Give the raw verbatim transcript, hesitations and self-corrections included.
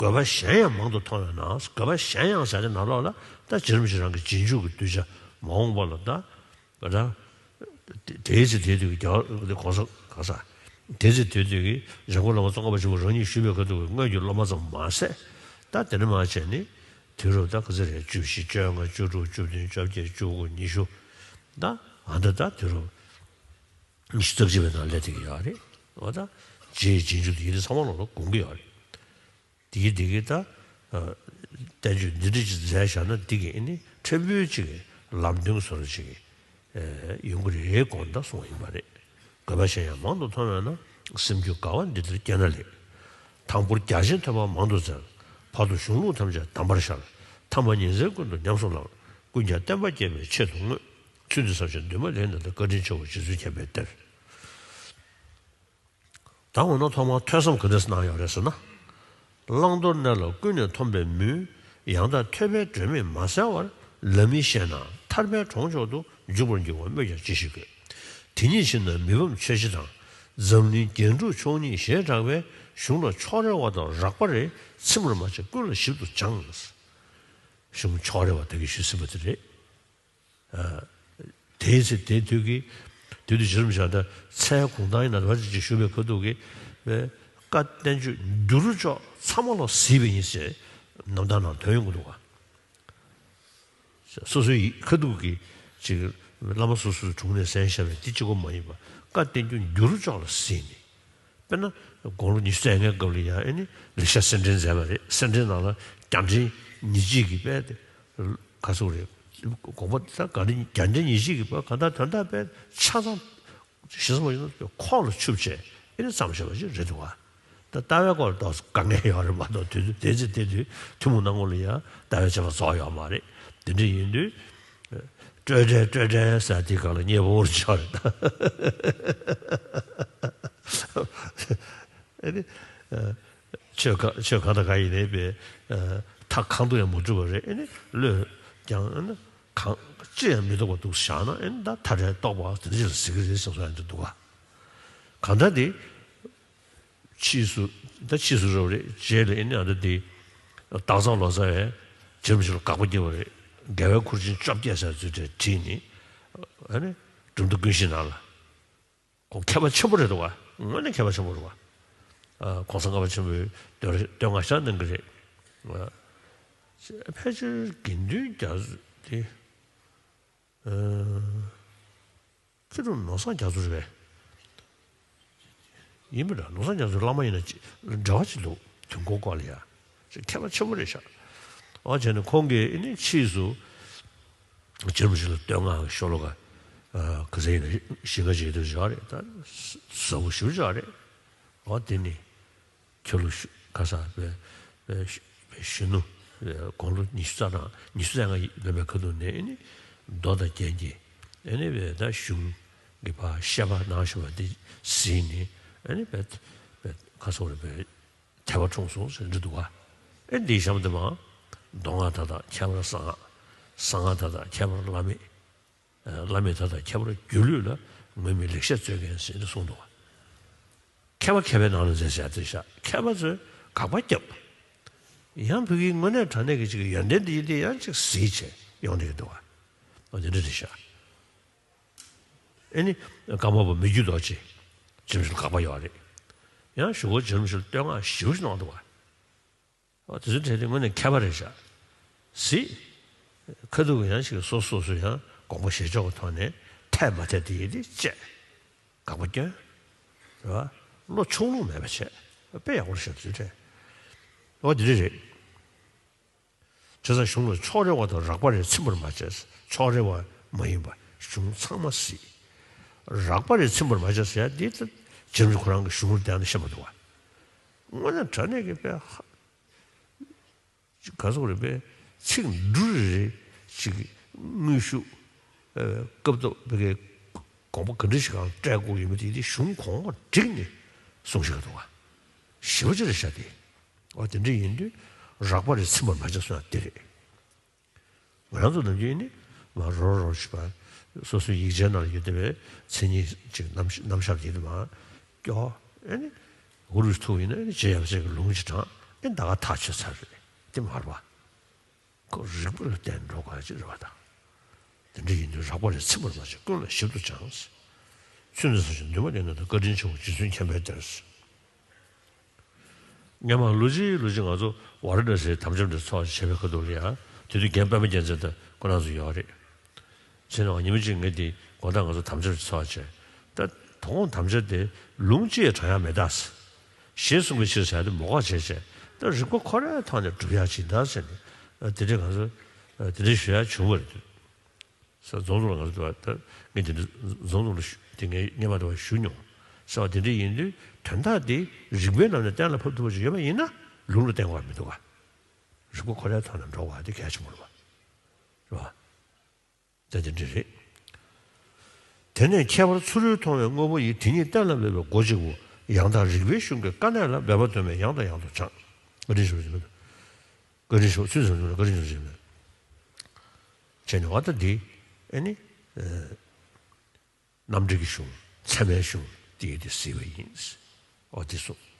དགོས་པ་གཞན་ཡང་མང་དུ་མཐོང་བས་ན། དགོས་པ་གཞན་ཡང་ཟེར་ཏེ་ནང་ལོགས་ལ་ད་རྗེ་རིན་པོ་ཆེ་རང་གི་རྗེས་འཇུག་གི་གདུལ་བྱ་མ་འོངས་པ་ལ་ད་ད་དེའི་ཚེ་དེའི་དུས་ཀྱི་རྒྱལ་བ་གོང་ས་ག་ས་དེའི་ཚེ་དེའི་དུས་ཀྱི་འཇམ་མགོན་བླ་མ་ཙོང་ཁ་པ་ཆེན་པོ་རང་ཉིད་བཞུགས་པའི་ཁ་ཐུག་གི་སྔོན་གྱི་སློབ་མ་ཙམ་མ་ཟད། ད་དེ་འདྲ་མ་བྱས་ནས་དུས་རབས་ད་ག་ཚོད་རེད། བཅུ་བཞི་བཅོ་ལྔ་བཅུ་དྲུག་བཅུ་བདུན་བཅོ་བརྒྱད་བཅུ་དགུ་ཉི་ཤུ། ད་ཨ་ད་ད་དུས་རབས་ཉི་ཤུ་རྩ་གཅིག་པའི་ནང་སླེབས་བསྡད་ཀྱི་ཡོད་རེད། འོ་ད་རྗེ་ཡི་རྗེས་འཇུག་དེ་ཡིན་དུས་ཚང་མ་ལོག་ལ་དགོངས་ཀྱི་ཡོད་རེད། དེ་གི་དེ་གི་ད་ཨ་བསྟན་བཅོས་འདི་འདྲ་ཅིག་མཛད་བཞག་ན་འདི་གི་ཨ་ནི་ཕྲན་བུ་ཅིག་གི་ལམ་སྟོན་བཟོ་འདྲ་ཅིག་ཨ་ཡོང་གི་རེད་དགོངས་ད་གསུངས་ཡིན་པ་རེད། དགོས་པ་གཞན་ཡང་མང་དུ་མཐོང་བས་ན། སེམས་རྒྱུད་དགའ་བ་འདི་ལྟར་སྐྱེས་ན་ལེགས། དང་པོར་རྒྱ་ཆེན་ཐོས་པ་མང་དུ་བཙལ། བར་དུ་གཞུང་ལུགས་ཐམས་ཅད་གདམས་པར་ཤར། ཐ་མ་ཉིན་མཚན་ཀུན་ཏུ་ཉམས་སུ་བླངས། ཀུན་ཀྱང་བསྟན་པ་རྒྱས་པའི་ཆེད་དུ་བསྔོས། ཚུལ་འདི་བསམ་ཞིང་འདུན་མ་ལེགས་ན་ལེགས། བཀའ་དྲིན་ཆེའོ་རྗེ་བཙུན་མཁྱེན་པའི་གཏེར། ད་འོ་ན་ཐོག་མར་ཐོས་བསམ་ག་འདྲས་གནང་ཡོད་རེད་ཟེར་ན། བླང་དོར་གནས་ལ་ཀུན་ནས་འཐོམས་པའི་མུན། ཡང་དག་ཐོས་པའི་སྒྲོན་མེས་མ་བསལ་བར། ལམ་མི་ཤེས་ན་ཐར་པའི་གྲོང་མཆོག་ཏུ། འཇུག་པར་འགྱུར་བ་སྨོས་ཀྱང་ཅི་ཞིག་དགོས། དེ་ཉིད་ཕྱིར་ན་མི་ཕམ་ཆོས་རྗེ་དང་། འཛམ་གླིང་རྒྱན་དྲུག་མཆོག་གཉིས་ཞེས་གྲགས་པའི། གཞུང་ལ་ཕྱོགས་རེ་བ་དང་རགས་པ་རེ། ཚིམ་པར་མ་བྱས་ཀུན་ལ་ཞིབ་ཏུ་སྦྱངས། གཞུང་ཕྱོགས་རེ་བ་ད་གིན་ཞུས་ཟིན་པ་དེ་རེད། དེའི་ཚེ་དེའི་དུས་ཀྱི་དུས་དུས་རྗེ་རིན་པོ་ཆེ་ད་མཚན་གུང་ཐང་ཡིན་ན་བར་ཅིག་ཞུ་བའི་ཁ་ཐུག་གི་བཀའ་བསྟན་བཅོས་འགྱུར་ཕྱོགས་ཚང་མ་ལོག་གཟིགས་པ་ཡིན་ཞེས་རྣམ་ཐར་ནང་ཐོན་ཡོང་གི་འདུག་ག། སོ་སོའི་ཁ་ཐུག་གི་ཅིག་བླ་མ་སོ་སོའི་དྲུང་ནས་གསན་བཞག་པའི་དེ་གཅིག་པོ་མ་ཡིན་པ། བཀའ་བསྟན་བཅོས་འགྱུར་ཕྱོགས་ལ་གཟིགས་ནས། དཔེར་ན་དགུང་ལོ་ཉི་ཤུ་རྩ་ལྔའི་སྐབས་ལ་ཡང་ཨེ་ནི་ལེགས་བཤད་གསེར་ཕྲེང་མཛད་པ་རེད། གསེར་ཕྲེང་ནང་ལ་རྒྱ་འགྲེལ་ཉེར་གཅིག་གི་དཔེ་དེ་ག་ཚོད་རེད། དགོངས་པ་ད་ག་འདྲ་རྒྱ་འགྲེལ་ཉེར་གཅིག་གི་དཔེ་གང་ལྟར་དོན་དག་དཔེ་ཆ་ཚང་ཞེ་ས་མ་ཡིན་ན་ཁོག་ལ་ཆུད་བྱས་ཨེ་ནི་བརྩམས་བཞག་པ་ཅིག་རེད་འདུག་ག། ད་ལྟ་བའི་སྐོར་ཏོག་ཙམ་དཀའ་ངལ་ཡོད་རེད་མ་གཏོགས། དུས་ཚོད་དེ་ཚོ་དེ་དུས་ཐུན་མོང་སྣང་ངོ་ལ་ཡང་ལྟ་བའི་དཔྱད་པ་རྫོགས་ཡོད་མ་རེད། དེ་འདྲ་ཡིན་དུས། སྤྲོས་བྲལ་སྤྲོས་བྲལ་ཟེར་དེའི་སྒང་ལ་མཉེས་པོ་འོར་ཆགས་རེད་ད། ཨེ་ནི། ཆོས་ག་ཆོས་གང་དང་གང་ཡིན་ནའི་པའི་མཐའ་གང་དུ་ཡང་མ་གྲུབ་པ་རེད། ཨེ་ནི་བློས་ཀྱང་ཨེ་ནི་གང་ཅི་ཡང་མི་རྟོགས་པ་འདུག་བཞག་ན་ཨེ་ནི་ད་མཐའ་བྲལ་རྟོགས་པ་དེ་འདྲ་ཅིག་ལ་ཟེར་གི་རེད་བསམ་སོང་ཡང་འདུག་ག། གང་ལྟར་དེ། ཕྱིས་སུ། ད་ཕྱིས་སུ་རབ་རེད། རྗེས་ལ་ཨེ་ནི་ཨ་ད་དེ། སྟག་ཚང་ལོ་ཙཱ་ཡས་རྗེ་རིན་པོ་ཆེ་ལ་དགག་པ་བརྒྱབ་པ་རེད། རྒྱལ་བའི་ཁུར་ཆེན་བཅོ་བརྒྱད་ཟེར་ཚུལ་དེ་བྲིས་ནས། ཨ་ནི། གྲུབ་མཐའ་ཀུན་ཤེས་ནང་ལ། ཁོང་མཁས་པ་ཆེན་པོ་རེད་འདུག་བ། དངོས་གནས་མཁས་པ་ཆེན་པོ་རེད་བ། ཨ། གོང་ས་ལྔ་པ་ཆེན་པོའི་བསྟོད་བསྟོད་བསྔགས་ཤ་གནང་གི་རེད། ཨ། ཕལ་ཆེར་དགེ་འདུན་རྒྱ་མཚོ་དེ། ཨ། མཁས་གྲུབ་ནོར་བཟང་རྒྱ་མཚོ་རེད་པས། ཡིན་པ་འདྲ། ནོར་བཟང་རྒྱ་མཚོ་བླ་མ་ཡིན་ན་ཅི་འབྲེལ་བ་ཅི་འདུག་དུས་འཁོར་སྐོར་ལ་ཡ། ཅིག་མཁས་པ་ཆེན་པོ་རེད་ཤག། ཨོ་བྱས་ནས་ཁོང་གིས་ཨེ་ནི་ཕྱིས་སུ་རྗེ་རིན་པོ་ཆེ་ལ་བསྟོད་བསྔགས་ཀྱི་ཤོ་ལོ་ཀ་ག་ཚད་ཡིན་ན་བཞེངས་ཀ་བྱེད་དུ་བཞག་རེད། ད་ཟབ་པོ་ཞེ་པོ་ཅིག་རེད། ཨོ་དེ་ནི། ཁྱོད་ལོ་ཤུ་ག་ས་པའི་པའི་པའི་གཞོན་ནུ། དགུང་ལོ་ཉི་ཤུ་རྩ་གྲངས་ཉི་ཤུ་རྩ་ལྔ་ལོན་པའི་ཁ་ཐུག་ནས་ནི་མདོ་དང་རྒྱན་གྱི་ཨེ་ནི་པའི་ད་གཞུང་གི་ཕར་བཤད་པ་གནང་བཞིན་པ་འདི་གཟིགས་ནས་ཨེ་ནི་པའི་པའི་ག་སོགས་རེད་པའི་དད་པ་འཁྲུངས་སོང་ཟེར་འདྲི་འདུག་ག། ཨེ་འདིའི་གཤམ་དུ་མ། མདོ་སྔགས་མཐའ་དག་ཁྱད་པར་གསང་སྔགས། གསང་སྔགས་མཐའ་དག་ཁྱད་པར་བླ་མེད། བླ་མེད་མཐའ་དག་ཁྱད་པར་སྒྱུ་ལུས་ལ། ངུར་སྨྲིག་ལེགས་བཤད་རྩོད་མཁན་ཟེར་ནས་གསུངས་འདུག་བ། མཁས་པ་མཁས་པའི་ནང་ལ་མཛད་ཟེར་ཡ་དེ་ཤག། མཁས་པ་ཚོས་དགག་པ་བརྒྱབ། ཡང་བོད་ཀྱི་དངོས་གནས་དྲང་གནས་ཀྱི་ཅིག་ཡོན་ཏན་འདི་ཡིན་དེ་ཡང་ཅིག་གཟིགས་བྱས་ཡོང་བསྡད་ཀྱི་འདུག་བ། འོ་དེ་འདྲ་རེད་ཤག། ཨེ་ནི། ཀརྨ་པ་མི་བསྐྱོད་རྡོ་རྗེ། རྗེ་རིན་པོ་ཆེ་ལ་དགག་པ་ཡོད་རེད། ཡང་གཞུག་གུ་རྗེ་རིན་པོ་ཆེ་ལ་བསྟོད་བསྔགས་ཞེ་པོ་ཅིག་གནང་འདུག་བ། ཨོ་དེ་ཚོའི་གྲས་དེ་དངོས་གནས་མཁས་པ་རེད་ཤག། གཟིགས། ཁ་ཐུག་གི་ཡང་ཞིག་སོ་སོ་སོ་ཡང་དགོངས་པ་བཞེས་ཕྱོགས་ཀྱི་ཐོག་ནས་འཐད་མ་འཐད་དེ་ཡིན་དེ་བཅད། དགག་པ་སྐྱོན། རེད་བ། བློ་ཕྱོགས་ལྷུང་མེད་པ་བྱས། དཔེ་ཡག་པོ་རེད་ཤག་དེ་ཚོའི་གྲས། ཨོ་དེ་འདྲ་རེད། བྱས་ཙང་གཞུང་ལ་ཕྱོགས་རེ་བ་དང་རགས་པ་རེ་ཚིམ་པར་མ་བྱས། ཕྱོགས་རེ་བ་མ་ཡིན་པ་གཞུང་ཚང་མ་གཟིགས། རགས་པ་རེ་ཚིམ་པར་མ་བྱས་ཟེར་ཡ་འདི་ད་རྗེ་རིན་པོ་ཆེ་ཁོ་རང་གི་གཞུང་ལ་བལྟས་ན་ཤེས་པ་འདུག་བ། དངོས་གནས་དྲང་གནས་ཀྱི་དཔེ་ཧ། ག་ཚོད་རེད་པས། ཚིག་འབྲུ་རེ་རེ་ཞིག་དངོས་ཤུགས། ཨ། སྐབས་ཐོག་བོད་སྐད་དགོངས་པ་ག་འདྲ་ཞིག་གང་སྤྲད་དགོས་ཡོད་མེད་དེ་དེ་གཞུང་གོང་མ་བསྒྲིགས་ནས་གསུངས་ཤིག་འདུག་བ། ཞེ་པོ་ཅིག་རེད་ཤག་དེ། འོ་དེ་འདྲ་ཡིན་དུས་རགས་པ་རེ་ཚིམ་པར་མ་བྱས་གསུངས་ཡ་དེ་རེད། ང་རང་ཚོ་ནམ་རྒྱུན་ནི་མ་རོ་རོ་ཞིག་པ། སོ་སོའི་ཡིག་ཆའི་ནང་ཡོད་བསྡད་པའི་མཚན་ཉིད་ཅིག་རྣམ་རྣམ་གཞག་དེ་དུ་མ་སྐྱོ། ཨེ་ནི། འུ་རུ་ཐུག་ཡིན་ན་ཨེ་ནི་རྗེ་ཡབ་སྲས་ཀྱི་ལུང་ཅིག་དྲངས། དེ་ད་ག་ཐག་ཆོད་ཚར་རེད། དེ་མ་རེད་པ། ཁོ་རིགས་པ་ལ་བརྟེན་འགྲོ་དགོས་ཅིག་རེད་པ་ད། དེ་འདྲ་ཡིན་དུས་རགས་པ་རེ་ཚིམ་པར་མ་བྱེད་ཀུན་ལ་ཞིབ་ཏུ་སྦྱངས། ཚུལ་འདི་ཚོ་ཞིག་འདུན་མ་བསྟེན་ན་ད་བཀའ་དྲིན་ཆེ་བོ་རྗེ་བཙུན་མཁྱེན་པའི་གཏེར། སྔོན་མ་ལོ་གཅིག་ལོ་གཅིག་ང་ཚོ་ཝཱ་ར་ཎ་སིའི་དམ་བཅའ་འདྲ་ཚོགས་བྱས་པའི་ཁ་ཐུག་ལ་ཡང་དེ་དུས་རྒན་པདྨ་རྒྱལ་མཚན་དང་ཁོ་རང་ཚོ་ཡོད་རེད། བྱས་ན་ཉི་མ་གཅིག་ངས་དེ་དགོང་དག་ང་ཚོ་དམ་བཅའ་འདྲ་ཚོགས་བྱས། ད་དོ་དགོང་དམ་བཅའ་དེ་ལུང་གཅིག་ཡང་དྲང་ཡག་མེད་ད། ཞེས་གསུངས་པའི་ཕྱིར་ཟེར་ཡག་དེ་མོ་ཁ་བྱས་བྱས། ད་རིགས་པ་ཁོ་རའི་ཐོག་ནས་སྒྲུབ་ཡག་ཅིག་ད་ཟེར་ནས་དེ་འདྲའི་ང་ཚོ་དེ་འདྲའི་ཞུ་ཡག་བྱུང་བ་རེད། ས་རྫོང་རྫོང་ལ་ང་ཚོ་འདུག་བ། ད་ངས་དེ་འདྲ་རྫོང་རྫོང་ལ་ཞུ་དེ་ངས་སྔོན་མ་དུ་བ་ཞུ་མྱོང་། ཟེར་བ་དེ་འདྲ་ཡིན་དུས་དོན་དག་དེ་རིགས་པའི་ལམ་ནས་གཏན་ལ་ཕབ་ཐུབ་པ་ཞིག་ཡོད་པ་ཡིན་ན་ལུང་ལ་བརྟེན་དགོས་པ་མི་འདུག་ག། རིགས་པ་ཁོ་རའི་ཐོག་ནས་འགྲོ་དགོས་པ་དེ་གལ་ཆེན་པོ་རེད་པ། རེད་པ། ད་དེ་འདྲ་རེད། དེ་ནས་ཁྱད་པར་ཚུ་རོལ་མཐོང་བའི་དངོས་པོ་ཡི་དེ་ཉིད་གཏན་ལ་འབེབས་པའི་སྒོ་གཅིག་པུ་ཡང་དག་རིགས་པའི་གཞུང་གི་དཀའ་གནད་ལ་འབད་པ་དོན་མེད་ཡང་དང་ཡང་དུ་སྦྱངས། བཀའ་དྲིན་ཆེ་བ་ཞིག་བཀའ་དྲིན་ཆེ་བ་ཚུལ་བཟང་ཆུང་ལ་བཀའ་དྲིན་ཆེ་བ་ཞིག་བྱས་ནས་འོ་ད་འདི་ཨེ་ནི། རྣམ་འགྲེལ་གྱི་གཞུང་། ཚད་མའི་གཞུང་དེ་ཡིས་དེ་གཟིགས་པ་ཡིན། འོ་དེ་གསུངས།